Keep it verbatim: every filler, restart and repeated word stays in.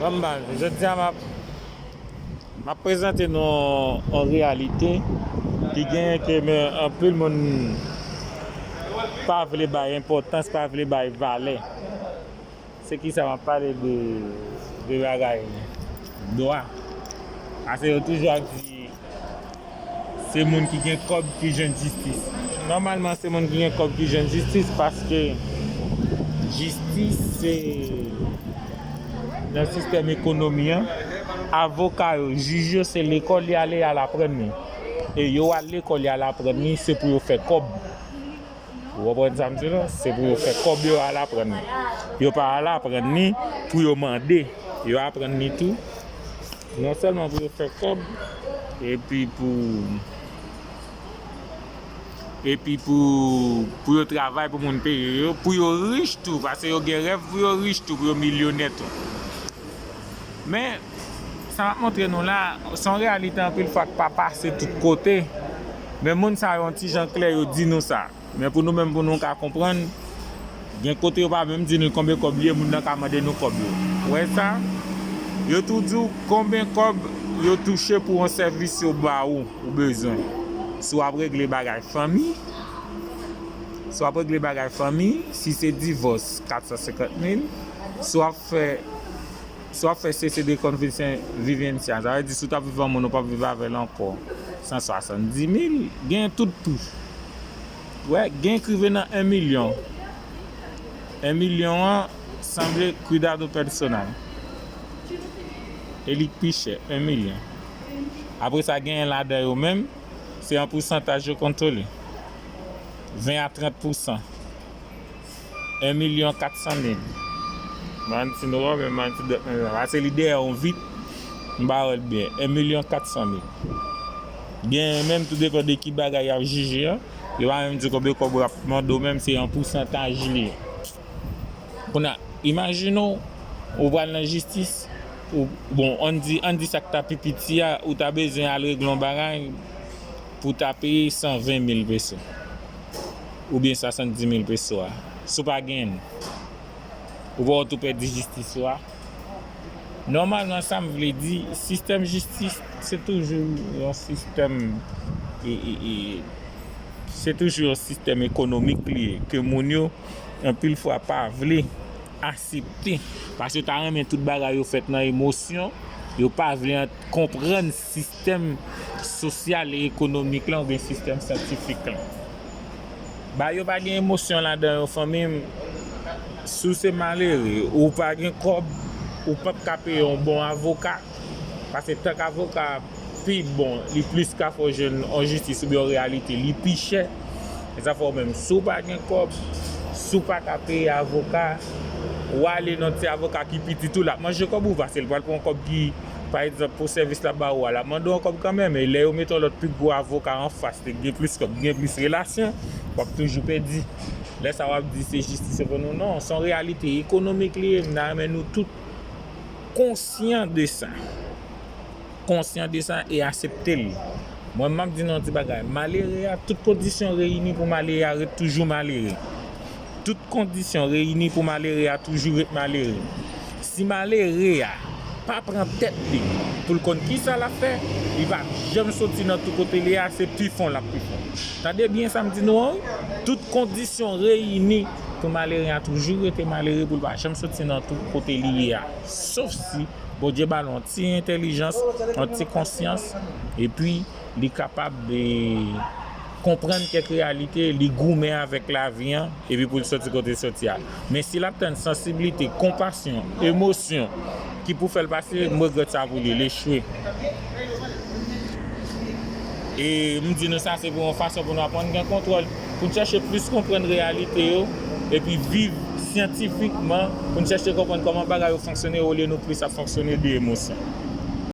Ban m ba nou. Jodi a, m ap, m ap prezante nou yon reyalite ki genyen ke men anpil moun pa vle bay enpòtans, pa vle bay valè. Se kisa m ap pale de, de bagay dwa. Paske yo toujou ap di se moun ki gen kòb ki jwenn jistis. Nòmalman, se moun ki gen kòb ki jwenn jistis, paske jistis se nan sistèm ekonomi an. Avoka yo, jij yo, se lekòl y ale, y al aprann li. E yo al lekòl, y al aprann li, se pou yo fè kòb. Ou konprann sa m di la? Se pou yo fè kòb yo al aprann li. Yo pa al aprann li pou yo mande. Yo aprann li tou. Non sèlman pou yo fè kòb, epi pou, epi pou, pou yo travay pou moun peye yo, pou yo rich tou, paske yo gen rèv pou yo rich tou, pou yo milyonè tou. Men, sa m ap montre nou la, se yon reyalite anpil fwa k pa pase tout kote. Men moun sa yo, yon ti jan klè, yo di nou sa. Men pou nou menm, pou nou ka konprann, gen kote yo pa menm di nou konbyen kòb li ye, moun nan ka mande nou kòb yo. Ou wè sa? Yo tou di w konbyen kòb yo touche pou yon sèvis yo ba ou, ou bezwen. Si w ap regle bagay fanmi, si w ap regle bagay fanmi, si se divòs, kat san senkant mil, si w ap fè Si w ap fè sese de konvension vivencia, sa vle di si w t ap viv ak moun, ou p ap viv avè l ankò, san swasanndis mil, gen tout tou. Wè, gen k rive nan en milyon. En milyon an sanble cuidado personal. E li k pi chè, en milyon. Apre sa, genyen ladan yo menm, se an pousantaj yo kontwole. Ven a trant pousan. En milyon kat san mil. Manti nou wè, men manti dòt men. Paske li dèyè yon vit, m pa wè l byen. En milyon kat san mil. Genyen menm, tou depann de ki bagay y ap jije an. Yo pa menm di konbyen kòb y ap mande w, menm se yon pousantaj li ye. Kounye a, imajine w, ou pral nan jistis, ou, bon, ann di, ann di sa k ta pi piti a, ou ta bezwen al regle yon bagay pou w ta peye san ven mil peso. Oubyen swasanndis mil peso a. Si w pa genyen l, ou pa wè w tou pèdi jistis ou a. Nòmalman, sa m vle di, sistèm jistis, se toujou yon sistèm, e, e, e, se toujou yon sistèm ekonomik li ye, ke moun yo, anpil fwa, pa vle aksepte. Paske yo ta renmen tout bagay yo fèt nan emosyon, yo pa vle an-, konprann sistèm sosyal e ekonomik lan oubyen sistèm syantifik lan. Bagay yo pa gen emosyon ladan yo, fanmi m. Si w se malere, ou pa gen kòb, ou p ap ka peye yon bon avoka. Paske tank avoka pi bon, li plis ka fè w jwenn yon jistis oubyen yon reyalite, li pi chè. E sa fè w menm, si w pa gen kòb, si w pa ka peye avoka, w ale nan ti avoka ki piti tou, l ap manje kòb ou, paske l pral pran yon kòb ki, pa egzanp, pou sèvis l ap ba ou a, l ap mande w yon kòb kanmenm. E lè yo mete yon lòt pi gwo avoka anfas, li gen plis kòb, gen plis relasyon, w ap toujou pèdi. Lè sa w ap di se jistis yo pou nou, non, se yon reyalite ekonomik li ye, m ta renmen nou tout konsyan de sa. Konsyan de sa e aksepte l. Mwen, m ap di nou yon ti bagay. Malere a, tout kondisyon reyini pou malere a ret toujou malere. Tout kondisyon reyini pou malere a toujou ret malere. Si malere a pa pran tèt li pou l konn kisa l ap fè, li p ap janm soti nan tou kote li ye a, se pi fon l ap pi fon. Tande byen sa m di nou an, wi. Tout kondisyon reyini pou malere a toujou rete malere, pou l pa janm soti nan tou kote li ye a. Sof si Bondye ba l yon ti entèlijans, yon ti konsyans, epi li kapab, e, konprann kèk reyalite, li goumen avèk lavi an, epi pou l soti kote l soti a. Men si l ap tann sansiblite, konpasyon, emosyon ki pou fè l pase, m regrèt sa pou li, l echwe. E m di nou sa, se pou yon fason pou nou aprann gen kontwòl, pou n chèche plis konprann reyalite yo, epi viv syantifikman, pou n chèche konprann kòman bagay yo fonksyone, olye nou plis ap fonksyone de emosyon.